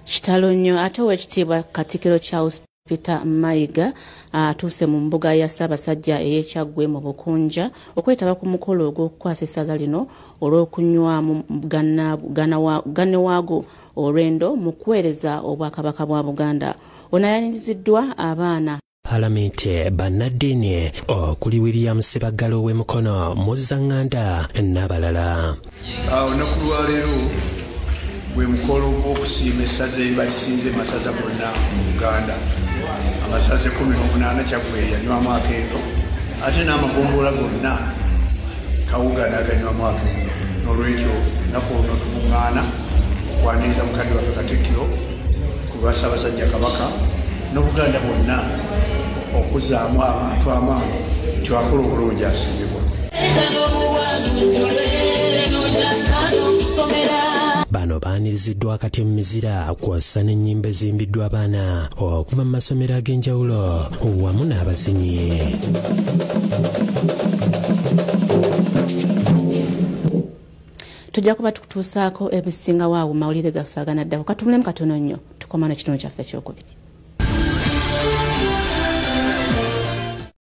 Kitalo nnyo. Ate Oweekitiibwa Katikkiro Charles Peter Mayiga atuuse mu mbuga ya Ssaabasajja ey'Ekyaggwe mu Bukunja okwetaba ku mukolo ogw'okukwasa essaza lino olw'okunywamu gannewaago olwendo mu kuweereza Obwakabaka bwa Buganda. Ono ayaniriziddwa abaana, Palamenti, bannaddiini okuli William Sebaggala ow'Emukono, Muzzanganda n'abalala. Olunaku lwaleero gwe mukolo gw'okusiima essaza eriba lisinze masaza gonna mu Buganda, amasaza 18. Kyaggwe yanywamu akendo, ate n'amagombolola gonna Kawuga n'aganywamu akendo. N'olwekyo lunaku olwo tukuŋŋaana okwaniriza mukadde waffe Katikkiro ku lwa Ssaabasajja Kabaka n'Obuganda bwonna, okuzaamu abantu amaanyi nti wakola obulungi asiimibwa. Bano baaniriziddwa akati mu mizira, kw'ossa n'ennyimba eziyimbiddwa abaana okuva mu masomero ag'enjawulo wamu n'abazinyi. Tujja kuba tukutuusaako ebisingawo awo mawulire gaffe aganaddako. Katumulemu katono nnyo, tukoma n'ekitundu kyaffe ekyokubiri.